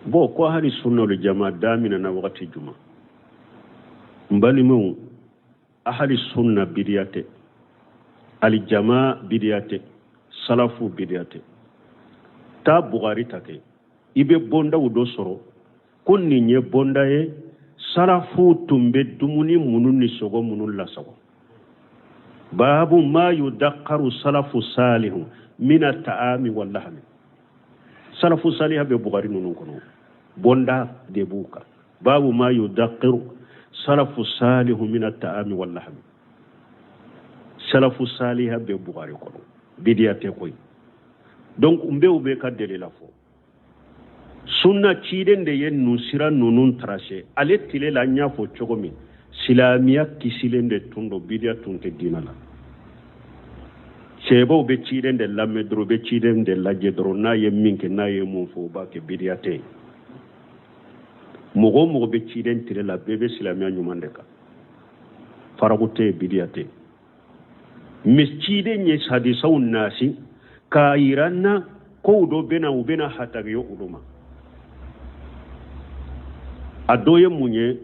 Bon, ko ahali sunna wal jama daminɛna wagati juma? N balimaw, ahali sunna bidiya tɛ, alijama bidiya tɛ, salafu bidiya tɛ. Taa Bugari ta kɛ, i bɛ bondaw dɔ sɔrɔ ko nin ye bonda ye, salafu tun bɛ dumuni minnu ni sogo minnu lasago. Babu ma yudakaru salafu salihu mina ta'ami wal lahmi. Salafu saliha bɛ Bugari ninnu kɔnɔ, bonda de b'u kan. Babu ma yudakiru salafu salihu mina ta'ami wal lahmi. Salafu saliha bɛ Bugari kɔnɔ, bidiya tɛ koyi. Donc n bɛ u bɛ ka delila fɔ sunna, ciden de ye nun sira ninnu tracé ale tile la. An y'a fɔ cogo min, silamɛya kisilen de tun don, bidiya tun tɛ diinɛ la. Sɛbaw bɛ ciden de lamɛn dɔrɔn, bɛ ciden de lajɛ dɔrɔn, n'a ye min kɛ, n'a ye mun fɔ, u b'a kɛ, bidiya tɛ yen. Mɔgɔ o mɔgɔ bɛ ciden tile la, bɛɛ bɛ silamɛya ɲuman de kan, faraku tɛ yen, bidiya tɛ yen. Mais ciden ye hadisaw nasi k'a yira n na kow dɔ bɛna, u bɛna hatagiyo olu ma. A dɔ ye mun ye?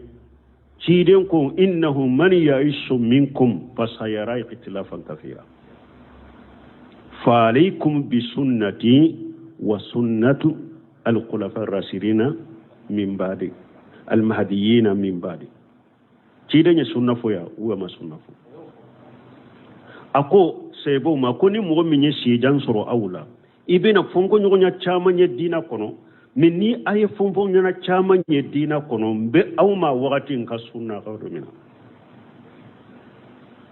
Ciden ko: innahu man yaisu minkum fasayara ikhtilafan kathira, fa alaykum bi sunnati wa sunnatu alkhulafa rashidina min ba'di, almahdiyina min ba'di. Ciden ye sunna fɔ yan ou ma sunna fɔ? A ko sɛbɛw ma ko ni mɔgɔ min ye sijan sɔrɔ aw la, i bɛna fɔnkɔɲɔgɔnya caman ye diina kɔnɔ. Mais ni a ye fɔnkɔɲɔgɔnya caman ye diina kɔnɔ, n bɛ aw ma wagati n ka sunna ka don min na.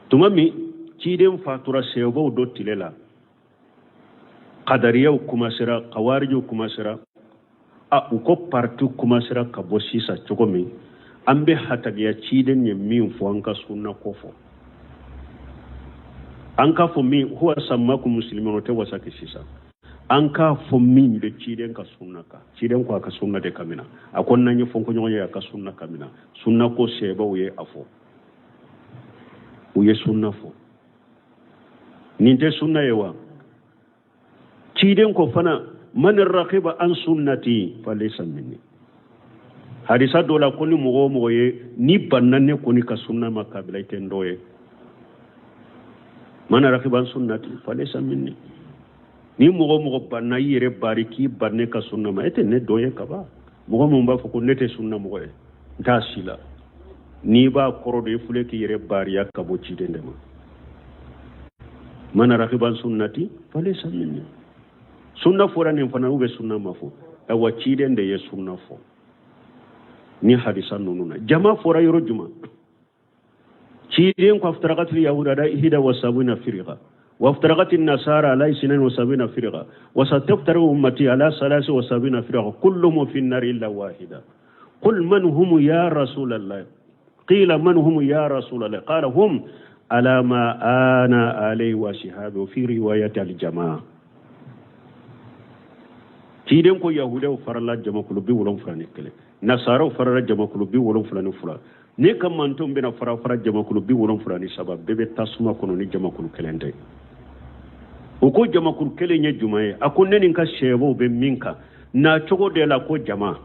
Tuma min ciden fatura, sɛbɛw dɔ tile la, kadariyaw kumasera, kawarijiw kumasera, a u ko parti kumasera ka bɔ sisan cogo min, an bɛ hatagiya ciden ye min fɔ, an ka sunna ko fɔ, an k'a fɔ min huwa sammakum muslimin, o tɛ wasaki sisan. An k'a fɔ min bɛ ciden ka sunna kan. Ciden ko a ka sunna de kamina, a ko n'an ye fɔnkɔɲɔgɔn ye a ka sunna kamina. Sunna ko sɛbaw ye a fɔ, u ye sunna fɔ. Nin tɛ sunna ye wa? Ciden ko fana: man rakiba an sunnati falaysa minni. Hadisa dɔ la ko ni mɔgɔ o mɔgɔ ye ni banna ne kɔni ka sunna ma, kabila i tɛ n dɔ ye. Man rakiba an sunnati falaysa minni. Ni mɔgɔ o mɔgɔ banna i yɛrɛ bari k'i ban ne ka sunna ma, e tɛ ne dɔ ye kaba. Mɔgɔ min b'a fɔ ko ne tɛ sunna mɔgɔ ye, n t'a si la, n'i b'a kɔrɔ dɔn, i filɛ k'i yɛrɛ bariya ka bɔ ciden de ma. Man rakiba an sunnati falaysa minni. Sunna fɔra nin fana u bɛ sunna ma fɔ. Ayiwa, ciden de ye sunna fɔ ni hadisa ninnu na. Jama fɔra yɔrɔ jumɛn? Ciden ko: aftarakatil yahuda ala ihida wa sabina firqa wa aftarakatil nasara ala isnain wa sabina firqa wa sataftariqu ummati ala salasi wa sabina firqa kulluhum fi nnari illa wahida. Qul man hum ya rasulallah? Qila man hum ya rasulallah? Qala hum ala ma ana alayhi wa shihabi, wa fi riwayati al jamaa. Ciden ko yahudaw farala jamakulu 71, nasaraw farala jamakulu 72, ne ka mantonw bɛna fara fara jamakulu 73, bɛɛ bɛ tasuma kɔnɔ ni jamakulu kelen tɛ. O ko jamakulu kelen ye jumɛn ye? A ko ne ni n ka sɛbɛw bɛ min kan na cogo de la, ko jama.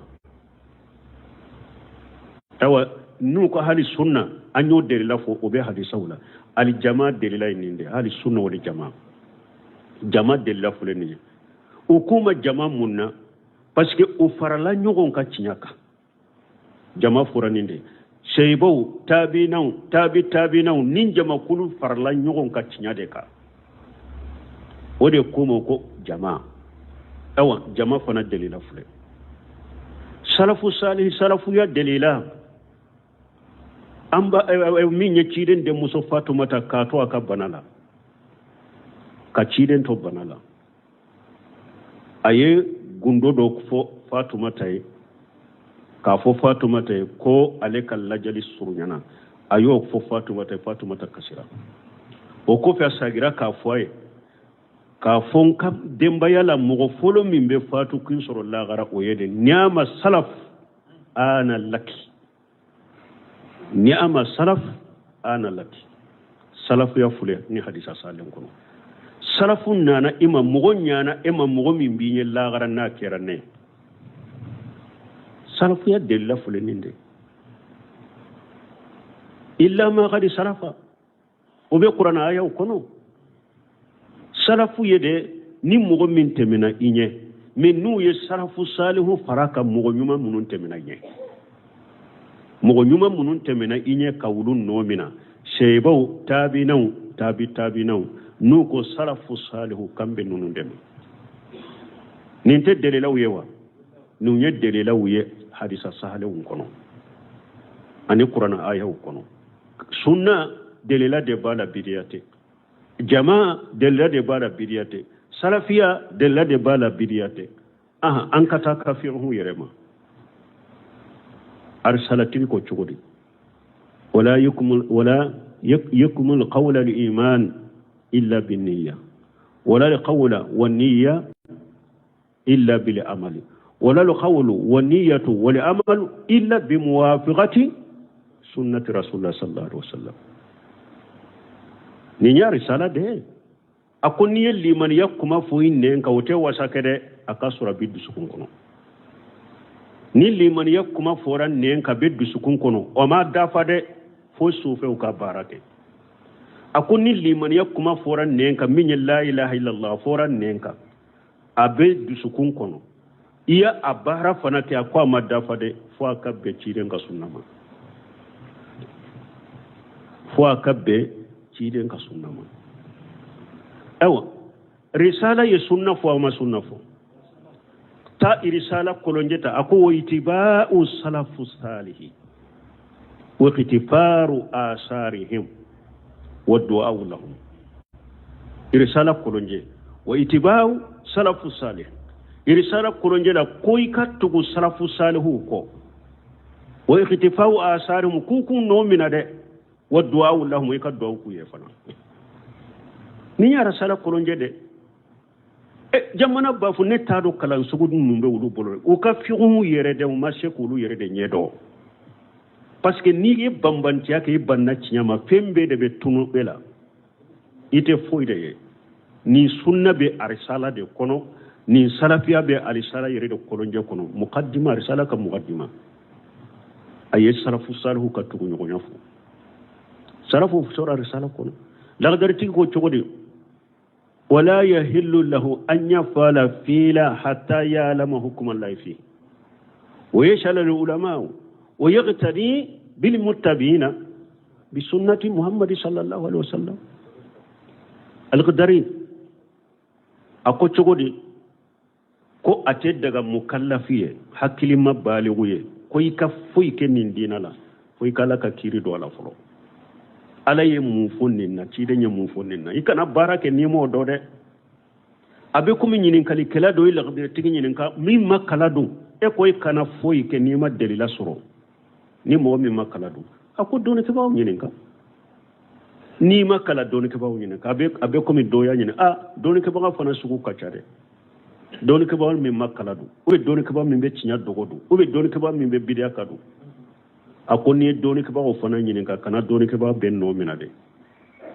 Ayiwa, n'u ko hali sunna, an y'o delila fɔ, o bɛ hadisaw la. Alijama delila ye nin de, hali sunna o de jama. Jama delila filɛ nin ye. U k'u ma jama mun na? Parce que u farala ɲɔgɔn ka tiɲɛ kan. Jama fɔra nin de: seyibaw, taabinaw, taabi taabinaw, ni jamakulu farala ɲɔgɔn ka tiɲɛ de kan, o de k'u ma ko jama. Ayiwa, jama fana delila filɛ. Salafu salihi, salafuya delila an ba min ye ciden denmuso Fatumata k'a to a ka bana la, ka ciden to bana la, a ye gundo dɔ fɔ Fatumata ye, k'a fɔ Fatumata ye ko ale ka lajali surunyana. A y'o fɔ Fatumata ye, Fatumata kasira. O kɔfɛ, a sagira k'a fɔ a ye k'a fɔ n ka denbaya la, mɔgɔ fɔlɔ min bɛ fatu kin sɔrɔ lagara, o ye de. Ni'ama salaf ana laki, ni'ama salaf ana laki. Salafuya filɛ ni hadisa salen kɔnɔ. Salafu nana i ma, mɔgɔ ɲana e ma, mɔgɔ min b'i ɲɛ lagara n'a kɛra ne. Salafuya delila filɛ nin de. Illa ma kadi salafa. O bɛ kuranɛ ayaw kɔnɔ. Salafu ye de ni mɔgɔ min tɛmɛna i ɲɛ, mais n'u ye salafu salihu fara kan, mɔgɔ ɲuman minnu tɛmɛna i ɲɛ, mɔgɔ ɲuman minnu tɛmɛna i ɲɛ ka olu nɔ mina, seebaw, taabinaw, taabi taabinaw, n'u ko salafu salihu kan bɛ ninnu dɛmɛ. Nin tɛ delilaw ye wa? Ninnu ye delilaw ye hadisa sahalenw kɔnɔ ani kuranɛ ayaw kɔnɔ. Sunna delila de b'a la, bidiya tɛ. Jama delila de b'a la, bidiya tɛ. Salafiya delila de b'a la, bidiya tɛ. Aha, an ka taa kafiriw yɛrɛ ma. Arisalatigi ko cogo di? Wala yukmul wala yukmul qawla al-iman illa bin-niyya wala al-qawla wan-niyya illa bil amali wala al-qawlu wan-niyyatu wal amalu illa bi muwafiqati sunnati rasulullah sallallahu alaihi wasallam. Nin y'a risala de ye. A ko n'i ye limaniya kuma fɔ i nɛn kan, o tɛ wasa kɛ dɛ, a ka sɔrɔ a bɛ dusukun kɔnɔ. Ni limaniya kuma fɔra nɛn kan, bɛ dusukun kɔnɔ, o ma dafa dɛ, fo sufɛw ka baara kɛ. A ko ni limaniya kuma fɔra nɛn kan, min ye la ilaha illallah fɔra nɛn kan, a bɛ dusukun kɔnɔ, i y'a a baara fana kɛ, a ko a ma dafa dɛ, fo a ka bɛn ciden ka sunna ma, fo a ka bɛn ciden ka sunna ma. Ayiwa, risala ye sunna fɔ, a ma sunna fɔ? Ta risala kolonjɛ ta, a ko wa itiba'u salafu salihi wa iqtifaru asarihim wa du'a'u lahum. Risala kolonjɛ, wa itiba'u salafu salih, risala kolonjɛ la ko i ka tugu salafu salihu kɔ, wa iqtifaru asarihim, k'u k'u nɔ minɛ dɛ, wa du'a'u lahum, i ka du'aw k'u ye fana. Ni y'a risala kolonjɛ dɛ. Jamana b'a fɔ ne t'a dɔn kalan sugu ninnu bɛ olu bolo, u ka fikihu yɛrɛ dɛ, u ma se k'olu yɛrɛ de ɲɛ dɔn. Parce que n'i ye banbantiya kɛ, i banna tiɲɛ ma, fɛn bɛɛ de bɛ tunu e la, i tɛ foyi de ye. Nin sunna bɛ arisala de kɔnɔ, nin salafiya bɛ arisala yɛrɛ de kolonjɛ kɔnɔ. Mukaddima, arisala ka mukaddima, a ye salafu salihu ka tuguɲɔgɔnya fɔ. Salafu sɔrɔ arisala kɔnɔ. Lagadaritigi ko cogo di? Wala yahillu lahu an yafala fila hatta ya'lama hukma Allahi fihi wa yas'ala al-ulama wa yaqtadi bil muttabi'ina bi sunnati Muhammad sallallahu alaihi wasallam. Al-Qadari a ko cogo di? Ko a tɛ daga mukallafi ye, hakilima baligu ye, ko i ka foyi kɛ nin diinɛ la fo i ka Ala ka kiiri dɔn a la fɔlɔ. Ala ye mun fɔ nin na, ciden ye mun fɔ nin na, i kana baara kɛ n'i m'o dɔn dɛ. A bɛ komi ɲininkalikɛla dɔ ye lagadiretigi ɲininka min ma kala don, e ko i kana foyi kɛ n'i ma delila sɔrɔ. Ni mɔgɔ min ma kala don, a ko dɔnnikɛbaaw ɲininka. N'i ma kala, dɔnnikɛbaaw ɲininka. A bɛ komi dɔ y'a ɲininka, a dɔnnikɛbaga fana sugu ka ca dɛ. Dɔnnikɛbaga min ma kala don, ou bien dɔnnikɛbaga min bɛ tiɲɛ dogo don, ou bien dɔnnikɛbaga min bɛ bidiya ka don. A ko n'i ye dɔnnikɛbagaw fana ɲininka, kana dɔnnikɛbaga bɛɛ nɔ minɛ dɛ,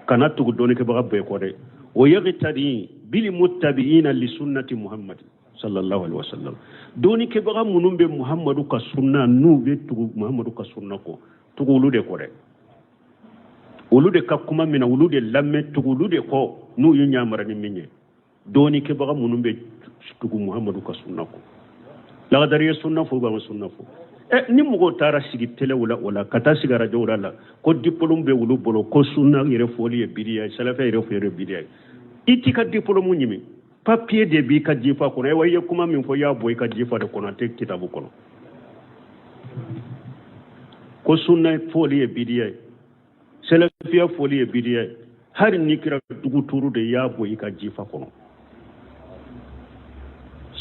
kana tugu dɔnnikɛbaga bɛɛ kɔ dɛ. O yaqtadi bil muttabi'ina li sunnati Muhammad sallallahu alaihi wasallam. Dɔnnikɛbaga minnu bɛ Muhammadu ka sunna, n'u bɛ tugu Muhammadu ka sunna kɔ, tugu olu de kɔ dɛ. Olu de ka kuma minɛ, olu de lamɛn, tugu olu de kɔ n'u ye ɲamara ni min ye. Dɔnnikɛbaga minnu bɛ tugu Muhammadu ka sunna kɔ. Lagadari ye sunna fɔ, u ma sunna fɔ? Ni mɔgɔw taara sigi telew la, o la ka taa sigi arajow la, ko diplôme bɛ olu bolo, ko sunna yɛrɛ fɔli ye bidiya ye, salafiya yɛrɛ fɔli ye bidiya ye, i t'i ka diplôme ɲimi, papier de b'i ka jifa kɔnɔ. Ayiwa, i ye kuma min fɔ, i y'a bɔ i ka jifa de kɔnɔ, a tɛ kitabu kɔnɔ. Ko sunna fɔli ye bidiya ye, salafiya fɔli ye bidiya ye, hali n'i kɛra dugu tuuru de, i y'a bɔ i ka jifa kɔnɔ.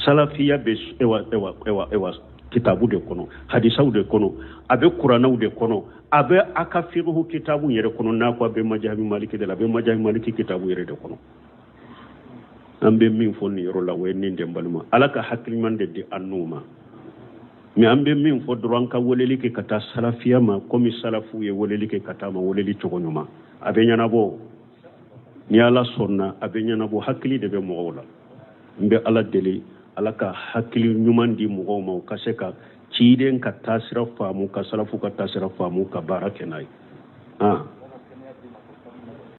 Salafiya bɛ ewa ewa ewa ewa kitabu de kɔnɔ, hadisaw de kɔnɔ, a bɛ kuranɛw de kɔnɔ, a bɛ a ka fiqhu kitabu yɛrɛ kɔnɔ. N'a ko a bɛ majahabi maliki de la, a bɛ majahabi maliki kitabu yɛrɛ de kɔnɔ. An bɛ min fɔ nin yɔrɔ la, o ye nin de balima, Ala ka hakili ɲuman de di an n'u ma. Mais an bɛ min fɔ dɔrɔn, an ka weleli kɛ ka taa salafiya ma, komi salafu ye weleli kɛ ka taa ma, weleli cogo ɲuman a bɛ ɲɛnabɔ. Ni Ala sɔnna, a bɛ ɲɛnabɔ. Hakili de bɛ mɔgɔw la. N bɛ Ala deli, Ala ka hakili ɲuman di mɔgɔw ma, u ka se ka ciden ka taasira faamu, ka salafu ka taasira faamu, ka baara kɛ n'a ye.